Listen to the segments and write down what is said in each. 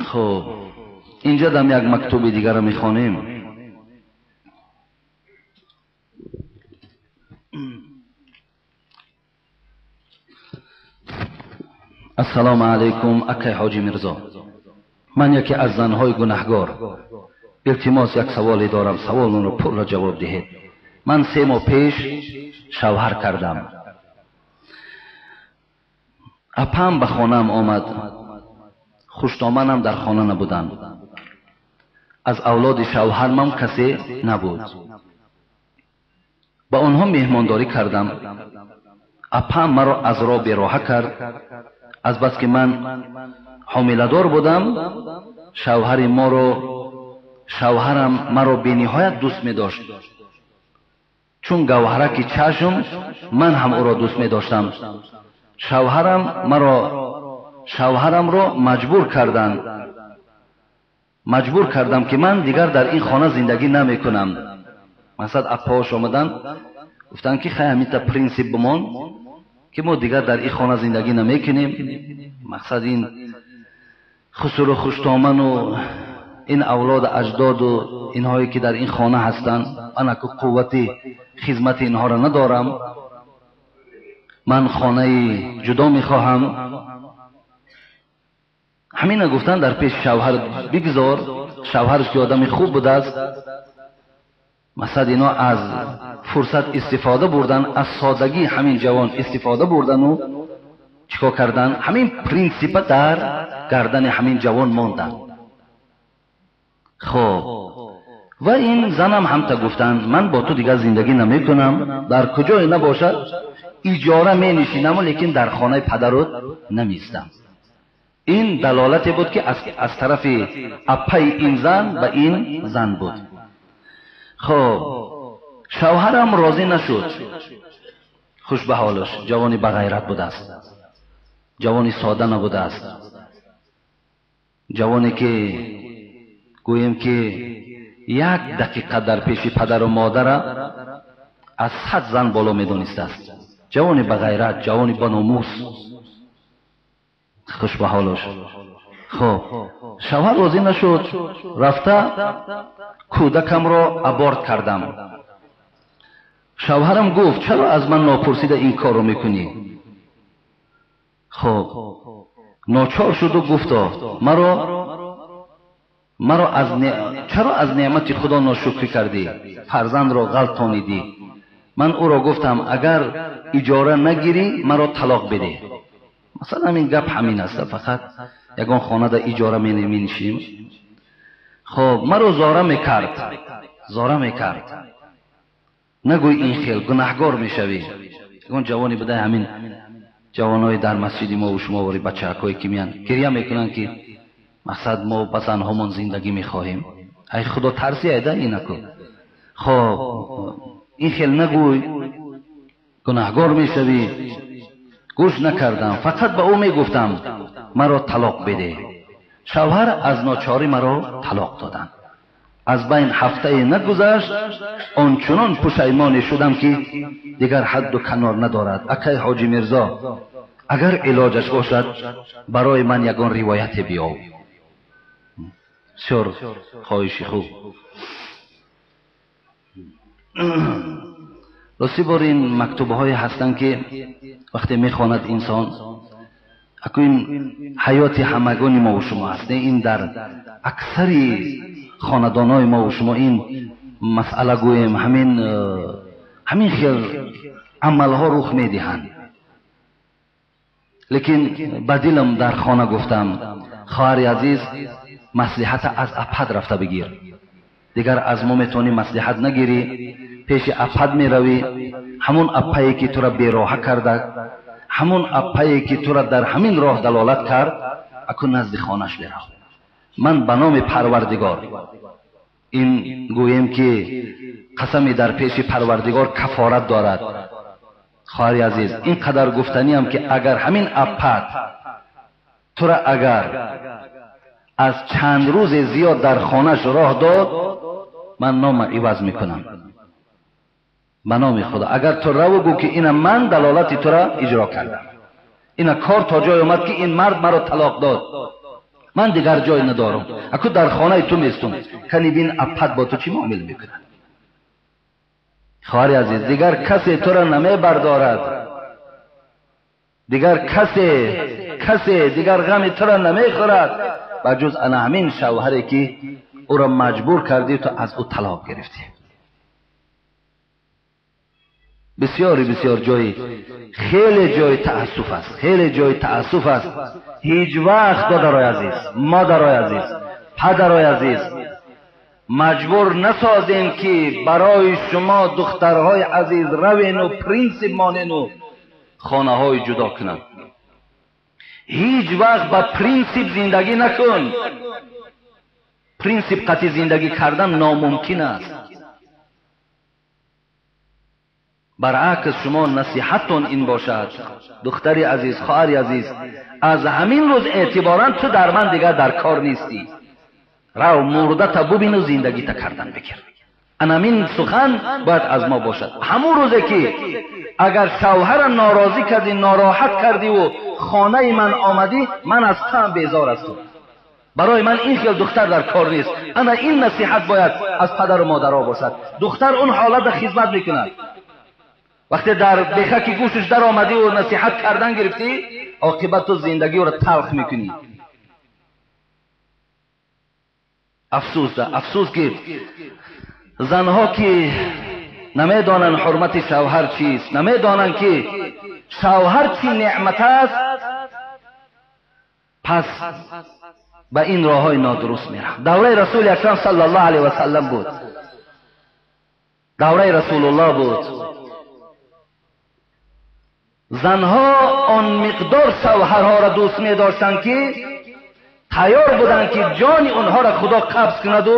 Хуб, инҷа дам як мактуби дигарро мехонем. Ассалому алайкум, акай ҳоҷи Мирзо. Ман яке аз занҳои гунаҳгор. Илтимос, як саволе дорам, саволонро пурра ҷавоб диҳед. Ман 3 моҳ пеш шавҳар кардам. Апам ба хонаам омад. Хуштоманам дар хона набуданд. Аз авлоди шавҳармам касе набуд. Ба онҳо меҳмондорӣ кардам. Апам маро аз роҳ бероҳа кард. Азбаски ман ҳомиладор будам, шавҳарам маро бениҳоят дӯст медошт. Чун гавҳараки чашм, ман ҳам ӯро дӯст медоштам. Шавҳарамро маҷбур карданд. Маҷбур кардам, ки ман дигар дар ин хона зиндагӣ намекунам. Масалан, апаҳош омаданд, гуфтанд, ки хай ҳаминта принсип бимон, ки мо дигар дар ин хона зиндагӣ намекунем. Мақсад ин хусуру хуштоману ин авлоду аҷдоду инҳое ки дар ин хона ҳастанд, ман аку қуввати хизмати инҳоро надорам. Ман хонаи ҷудо мехоҳам. Ҳамина гуфтан дар пеши шавҳар бигзор, шавҳарш ки одами хуб будааст. Масалан, ино аз фурсат истифода бурдан, аз содагии ҳамин ҷавон истифода бурдану чикор кардан? Ҳамин принсипа дар гардани ҳамин ҷавон монданд. Хоб, ва ин занам ҳамта гуфтанд, ман бо ту дигар зиндагӣ намекунам, дар куҷое набошад иҷора менишинаму, лекин дар хонаи падарут намеистам. Ин далолате буд, ки аз тарафи аппаи ин зан ба ин зан буд. Хоб, шавҳарам розӣ нашуд. Хуш ба ҳолаш, ҷавони бағайрат будааст, ҷавони сода набудааст, ҷавоне ки гӯем ки як дақиқа дар пеши падару модара аз 100 зан боло медонистааст. Ҷавони бағайрат, ҷавони баномус. Хуш ба ҳолаш. Хоб, шавҳар розӣ нашуд, рафта кӯдакамро аборт кардам. Шавҳарам гуфт, чаро аз ман нопурсида ин корро мекунӣ? Хоб, ночор шуду гуфто, маро чаро аз неъмати Худо ношукрӣ кардӣ? Фарзандро ғалтонидӣ. Ман ӯро гуфтам, агар иҷора нагирӣ, маро талоқ бидеҳ. Масалан, ин гап ҳамин аст, фақат ягон хонада иҷора менишинем. Хоб, маро зора мекард, зора мекард. Нагӯй ин хел, гунаҳгор мешавӣ. Ягон ҷавоне буда, ҳамин ҷавонои дар масҷиди мо ва шумо вори бачаҳакое ки меянд, гиря мекунанд, ки мақсад мо ба занҳомон зиндагӣ мехоҳем. Ай Худо тарси айда инаку. Хоб, ин хел нагӯй, гунаҳгор мешавӣ. Гӯш накардам, фақат ба ӯ мегуфтам, маро талоқ бидеҳ. Шавҳар аз ночорӣ маро талоқ доданд. Аз байн ҳафтае нагузашт, ончунон пушаймоне шудам, ки дигар ҳадду канор надорад. Акай ҳоҷи Мирзо, агар илоҷаш бошад, барои ман ягон ривояте биёв. Бисёр хоҳиши хуб. Рости бор ин мактубҳое ҳастанд, ки вақте мехонад инсон, аку ин ҳаёти ҳамагони мо ва шумо аст. Ин дар аксари хонадонҳои мо ва шумо ин масъала гӯем, ҳамин хел амалҳо рух медиҳанд. Лекин ба дилам дар хона гуфтам, хоҳари азиз, маслиҳата аз апад рафта бигир. Дигар аз мо метавонӣ маслиҳат нагирӣ, пеши апад меравӣ, ҳамон аппае ки тура бероҳа карда, ҳамон аппае ки тура дар ҳамин роҳ далолат кард, аку назди хонаш берав. Ман ба номи Парвардигор ин гӯем, ки қасами дар пеши Парвардигор кафорат дорад. Хоҳари азиз, ин қадар гуфтаниам, ки агар ҳамин аппад тура агар аз чанд рӯзе зиёд дар хонаш роҳ дод, ман нома иваз мекунам. Ба номи Худо, агар ту раву гӯ, ки ина ман далолати тура иҷро кардам, ина кор то ҷой омад, ки ин мард маро талоқ дод. Ман дигар ҷой надорам. Аку дар хонаи ту местум. Кани бин апад бо ту чӣ муомила мекунад? Хоҳари азиз, дигар касе туро намебардорад. Дигар касе дигар ғами туро намехӯрад ба ҷуз ана ҳамин шавҳаре ки ӯро маҷбур кардӣ, ту аз ӯ талоқ гирифтӣ. Бисёри бисёр ҷои хеле ҷои таассуф аст, хеле ҷои таассуф аст. Ҳеҷ вақт додарои азиз, модарои азиз, падарои азиз, маҷбур насозем ки барои шумо духтарҳои азиз равену принсип монену хонаҳои ҷудо кунанд. Ҳеҷ вақт ба принсип зиндагӣ накун. Принсип қатъи зиндагӣ кардан номумкин аст. Баръакс шумо насиҳаттон ин бошад, духтари азиз, хоҳари азиз, аз ҳамин рӯз эътиборан ту дар ман дигар дар кор нестӣ. Рав мурдата бубину зиндагита кардан бигир. Анамин сухан бояд аз мо бошад. Ҳамун рӯзе ки агар шавҳара норозӣ кардӣ, нороҳат кардиву хонаи ман омадӣ, ман аз туам безор ҳастам. Барои ман ин хел духтар дар кор нест. Ана ин насиҳат бояд аз падару модаро бошад. Духтар он ҳолата хизмат мекунад. Вақте дар бехаки гӯшаш даромадиву насиҳат кардан гирифтӣ, оқибат ту зиндагиро талх мекунӣ. Афсӯс, афсӯс ки занҳо ки намедонанд ҳурмати шавҳар чист, намедонанд ки шавҳар чӣ неъмат аст, пас ба ин роҳҳои нодуруст мераванд. Давраи расули акрам саллаллоҳу алайҳи васаллам буд, давраи расулуллоҳ буд. Занҳо он миқдор шавҳарҳоро дӯст медоштанд ки тайёр буданд ки ҷони онҳоро худо қабз кунаду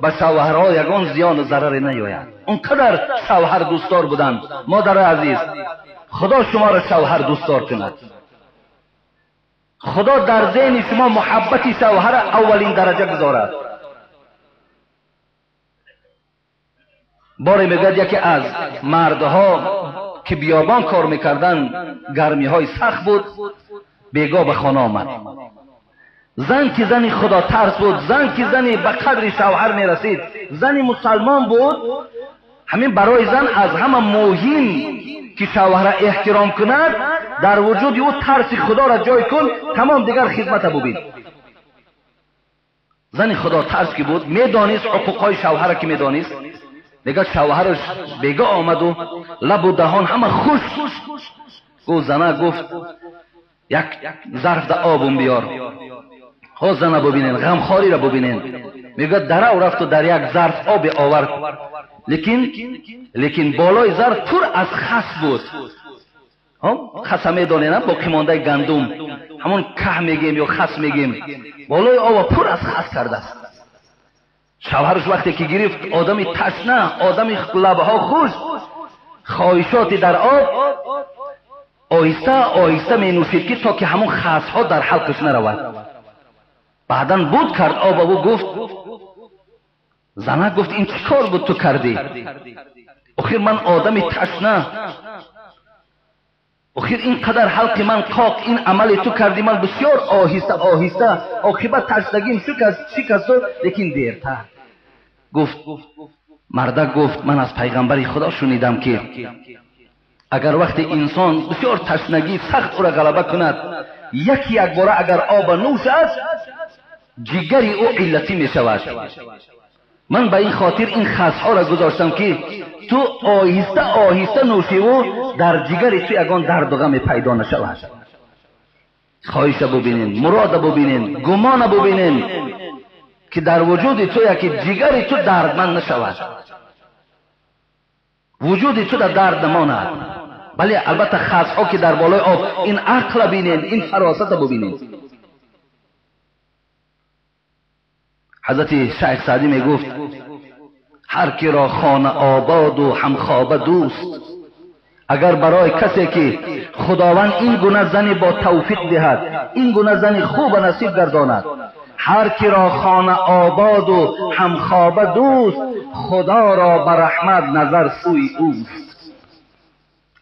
ба шавҳарҳо ягон зиёну зараре наёяд. Он қадар шавҳар дӯстдор буданд. Модари азиз, худо шуморо шавҳар дӯстдор кунад. Худо дар зеҳни шумо муҳаббати шавҳара аввалин дараҷа гузорад. Боре мегӯяд яке аз мардҳо ки биёбон кор мекарданд, гармиҳои сахт буд, бегоҳ ба хона омад. Зан ки зани худотарс буд, зан ки зани ба қадри шавҳар мерасид, зани мусалмон буд. Ҳамин барои зан аз ҳама муҳим ки шавҳара эҳтиром кунад, дар вуҷуди ӯ тарси худоро ҷой кун, тамом дигар хизмата бубин. Зани худотарс ки буд, медонист ҳуқуқҳои шавҳара ки медонист. Мегӯяд шавҳараш бегоҳ омаду лабу даҳон ҳама хушк. Гуфт зана, гуфт як зарф да обум биёр. Ҳо зана бубинен, ғамхориро бубинен. Мегӯяд дарав рафту дар як зарф оби овард, лекин болои зарф пур аз хас буд. Хаса медонем, боқимондаи гандум, ҳамон каҳ мегем ё хас мегем, болои ова пур аз хас кардааст. Шавҳараш вақте ки гирифт, одами ташна, одами лабҳо хушк, хоҳишоти дар об оҳиста оҳиста менӯшид ки то ки ҳамон хасҳо дар ҳалқаш наравад. Баъдан буд кард обаву гуфт, зана гуфт ин чӣ кор буд ту кардӣ? Охир ман одами ташна, охир ин қадар ҳалқи ман қоқ, ин амали ту кардӣ, ман бисёр оҳиста оҳиста оқибат ташнагим шикасту, лекин дертар. Гуфт мардак, гуфт ман аз пайғамбари худо шунидам ки агар вақте инсон бисёр ташнагӣ сахт ӯро ғалаба кунад, яки якбора агар оба нӯшад, ҷигари ӯ иллатӣ мешавад. Ман ба ин хотир ин хасҳоро гузоштам ки ту оҳиста оҳиста нӯшиву дар ҷигари ту ягон дарду ғаме пайдо нашавад. Хоҳиша бубинен, мурода бубинен, гумона бубинен ки дар вуҷуди ту яки ҷигари ту дардманд нашавад, вуҷуди ту дар дард намонад. Бале, албатта хасҳо ки дар болои об, ин ақла бинен, ин фаросата бубинен. Ҳазрати Шайх Саъдӣ мегуфт ҳар киро хона ободу ҳамхоба дӯст, агар барои касе ки худованд ин гуна зани бо тавфиқ диҳад, ин гуна зани хуба насиб гардонад, ҳар киро хона ободу ҳамхоба дӯст, худоро ба раҳмат назар сӯи ӯст.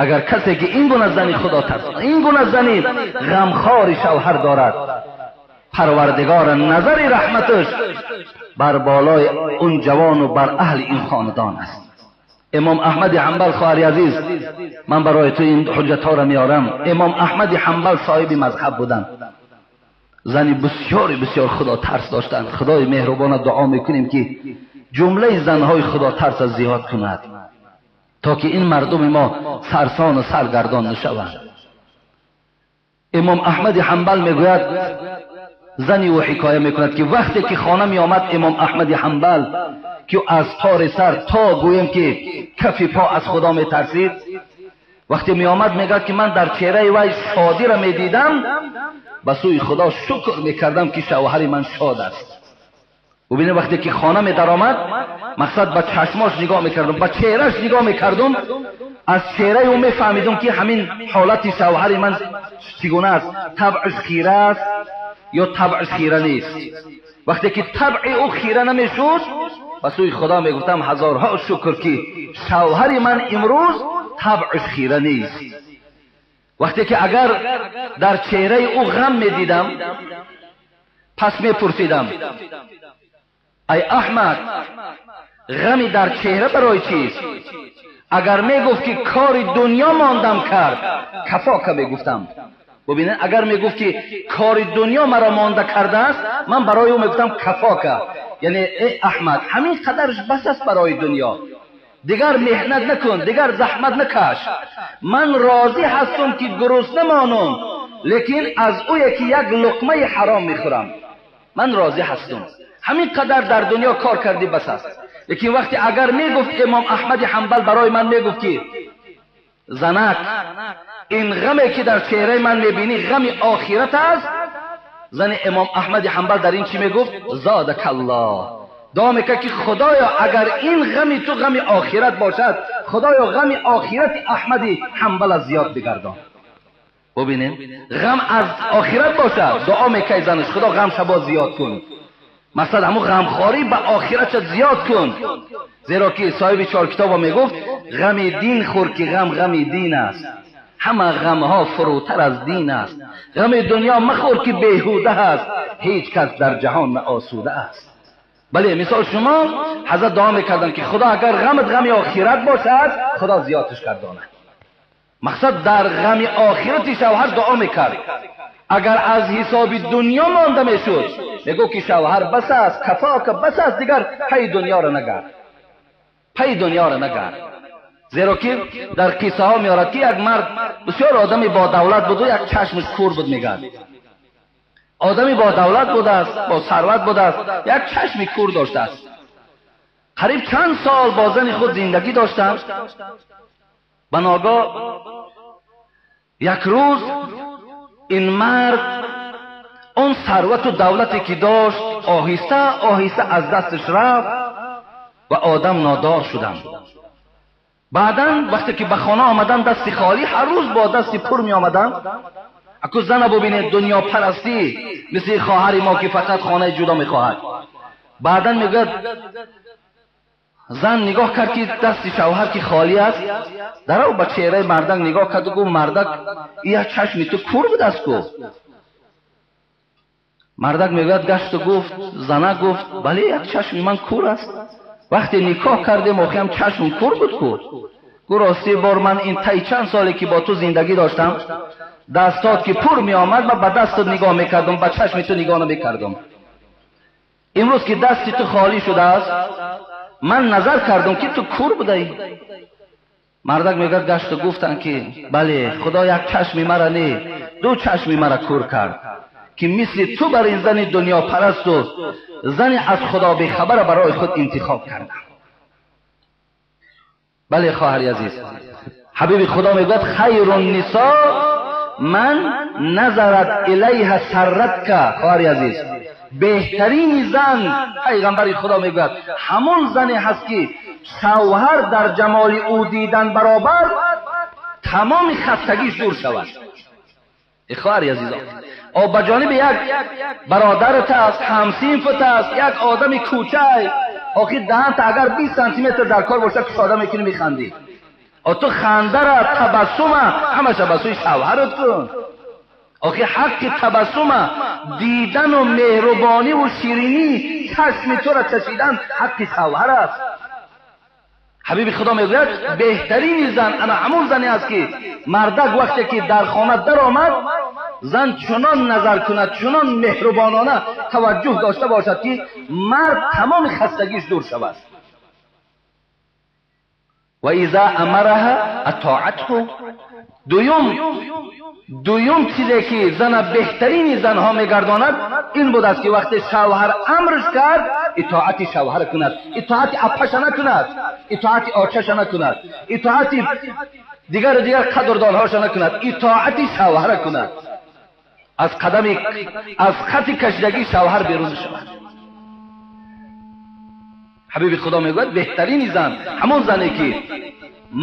Агар касе ки ин гуна зани худотарс, ин гуна зани ғамхори шавҳар дорад, Парвардигор назари раҳматаш бар болои он ҷавону бар аҳли ин хонадон аст. Имом Аҳмади Ҳанбал, хоҳари азиз, ман барои ту ин ҳуҷҷатҳоро меорам. Имом Аҳмади Ҳанбал соҳиби мазҳаб буданд, зани бисёре бисёр худотарс доштанд. Худои меҳрубона дуо мекунем, ки ҷумлаи занҳои худотарс зиёд кунад, то ки ин мардуми мо сарсону саргардон нашаванд. Имом Аҳмади Ҳанбал мегӯяд, зани ӯ ҳикоя мекунад, ки вақте ки хона меомад имом Аҳмади Ҳанбал, ки аз тори сар то гӯем ки кафи по аз Худо метарсид, вақте меомад мегӯяд, ки ман дар чеҳраи вай шодиро медидам, ба сӯи Худо шукр мекардам, ки шавҳари ман шод аст. Бубинед, вақте ки хона медаромад, мақсад ба чашмош нигоҳ мекардам, ба чеҳраш нигоҳ мекардам, аз чеҳраи ӯ мефаҳмидам, ки ҳамин ҳолати шавҳари ман чӣ гуна аст, табъш хира аст ё табъш хира нест. Вақте ки табъи ӯ хира намешуд, ба сӯи Худо мегуфтам, ҳазорҳо шукр, ки шавҳари ман имрӯз табъш хира нест. Вақте ки агар дар чеҳраи ӯ ғам медидам, пас мепурсидам, ай Аҳмад, ғами дар чеҳра барои чист? Агар мегуфт, ки кори дунё мондам кард, кафока мегуфтам. Бубинед, агар мегуфт, ки кори дунё маро монда кардааст, ман барои ӯ мегуфтам кафока, яъне эй Аҳмад, ҳамин қадарш бас аст барои дунё, дигар меҳнат накун, дигар заҳмат накаш. Ман розӣ ҳастам, ки гурусна монам, лекин аз ӯе ки як луқмаи ҳаром мехӯрам, ман розӣ ҳастам. Ҳамин қадар дар дунё кор кардӣ, бас аст. Лекин вақте агар мегуфт имом Аҳмади Ҳанбал барои ман мегуфт, ки занак, ин ғаме ки дар чеҳраи ман мебинӣ, ғами охират аст, зани имом Аҳмади Ҳанбал дар ин чӣ мегуфт? Зодакаллоҳ. Дуо мекард, ки Худоё, агар ин ғами ту ғами охират бошад, Худоё, ғами охирати Аҳмади Ҳанбала зиёд бигардон. Бубинем, ғам аз охират бошад, дуо мекард занаш, Худо ғам шабо зиёд кун, мақсад ҳамун ғамхорӣ ба охиратша зиёд кун. Зеро ки соҳиби чор китоба мегуфт, ғами дин хӯр, ки ғам ғами дин аст, ҳама ғамҳо фурӯтар аз дин аст. Ғами дунё махӯр, ки беҳуда аст, ҳеҷ кас дар ҷаҳон наосуда аст. Бале, мисол шумо ҳазрат дуо мекарданд, ки Худо, агар ғамат ғами охират бошад, Худо зиёдаш гардонад. Мақсад дар ғами охирати шавҳар дуо мекард. Агар аз ҳисоби дунё монда мешуд, мегуфт, ки шавҳар, бас аст, кафока, бас аст, дигар паи дунёро нагард, паи дунёро нагард. Зеро ки дар қиссаҳо меорад, ки як мард бисёр одами бо давлат буду як чашмаш кур буд. Мегӯяд, одами бо давлат будааст, бо сарват будааст, як чашми кур доштааст. Қариб чанд сол бо зани худ зиндагӣ доштанд. Ба ногоҳ як рӯз ин мард он сарвату давлате ки дошт, оҳиста оҳиста аз дасташ рафт ва одам нодор шуданд. Баъдан вақте ки ба хона омаданд дасти холӣ, ҳар рӯз бо дасти пур меомаданд. Аку зана бубинед, дунёпарастӣ, мисли хоҳари мо, ки фақат хонаи ҷудо мехоҳад. Баъдан мегӯяд, зан нигоҳ кард, ки дасти шавҳар ки холӣ аст, дарав ба чеҳраи мардак нигоҳ карду гуфт, мардак, як чашми ту кур будааст ку? Мардак мегӯяд, гашту гуфт, зана гуфт, бале, як чашми ман кур аст, вақте никоҳ кардем, охиам чашмам кур буд ку. Гу, рости бор, ман ин таи чанд соле ки бо ту зиндагӣ доштам, дастот ки пур меомад, ман ба дастат нигоҳ мекардам, ба чашми ту нигоҳ намекардам. Имрӯз ки дасти ту холӣ шудааст, ман назар кардам, ки ту кур будаӣ. Мардак мегӯяд, гашту гуфтанд, ки бале, Худо як чашми мара не, ду чашми мара кур кард, ки мисли ту бар ин зани дунёпарасту зани аз Худо бехабара барои худ интихоб кардам. Бале, хоҳари азиз, ҳабиби Худо мегӯяд, хайру нисо ман назарат илайҳа сарратка. Хоҳари азиз, беҳтарини зан, пайғамбари Худо мегӯяд, ҳамон зане ҳаст, ки шавҳар дар ҷамоли ӯ дидан баробар тамоми хастагиш дур шавад. Хоҳари азизон, о ба ҷониби як бародарат аст, ҳамсинфат аст, як одами кӯчай, охир даҳанта агар 20 сантиметр дар кор бошад, кушода мекунӣ, механдӣ. О ту хандара, табассума ҳамаша ба сӯи шавҳарат кун. Охи ҳаққи табассума дидан ва меҳрубонӣ ва ширинӣ чашми тура чашидан ҳаққи шавҳар аст. Ҳабиби Худо мегӯяд беҳтарини зан ана ҳамон зане аст ки мардак вақте ки дар хона даромад зан чунон назар кунад, чунон меҳрубонона таваҷҷӯҳ дошта бошад ки мард тамоми хастагиш дур шавад. Ва иза амараҳа атоатҳу. Дуюм чизе ки зана беҳтарини занҳо мегардонад ин будааст ки вақте шавҳар амрш кард итоати шавҳар кунад, итоати апаша накунад, итоати очаша накунад, итоати дигару дигар қадрдонҳоша накунад, итоати шавҳара кунад. Аз қадами аз хати кашидагии шавҳар берун шавад. Ҳабиби Худо мегӯяд беҳтарини зан ҳамон зане ки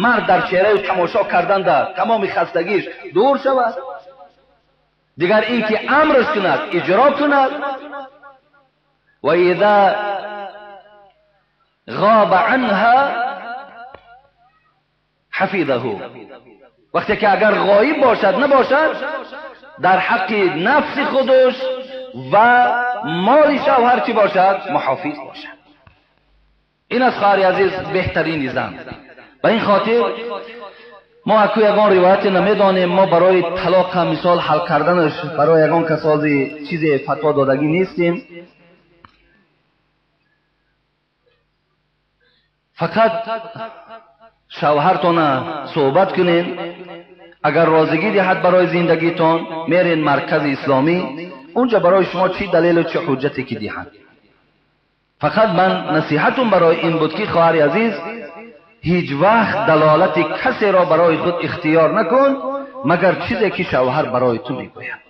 мард дар чеҳраи тамошо карданда тамоми хастагиш дур шавад, дигар ин ки амрш кунад иҷро кунад. Ва иза ғоба анҳа ҳафизаҳу. Вақте ки агар ғоиб бошад набошад дар ҳаққи нафси худаш ва моли шавҳар чӣ бошад? Муҳофиз бошад. Ин аст хоҳари азиз беҳтарини зан. Ба ин хотир мо аку ягон ривояте намедонем, мо барои талоқ ҳам мисол ҳал карданаш барои ягон касози чизе фатво додагӣ нестем. Фақат шавҳартона суҳбат кунем, агар розигӣ диҳад барои зиндагитон мерен маркази исломӣ, унҷа барои шумо чӣ далелу чӣ ҳуҷҷате ки диҳанд. Фақат ман насиҳатум барои ин буд ки хоҳари азиз ҳеҷ вақт далолати касеро барои худ ихтиёр накун магар чизе ки шавҳар барои ту мегӯяд.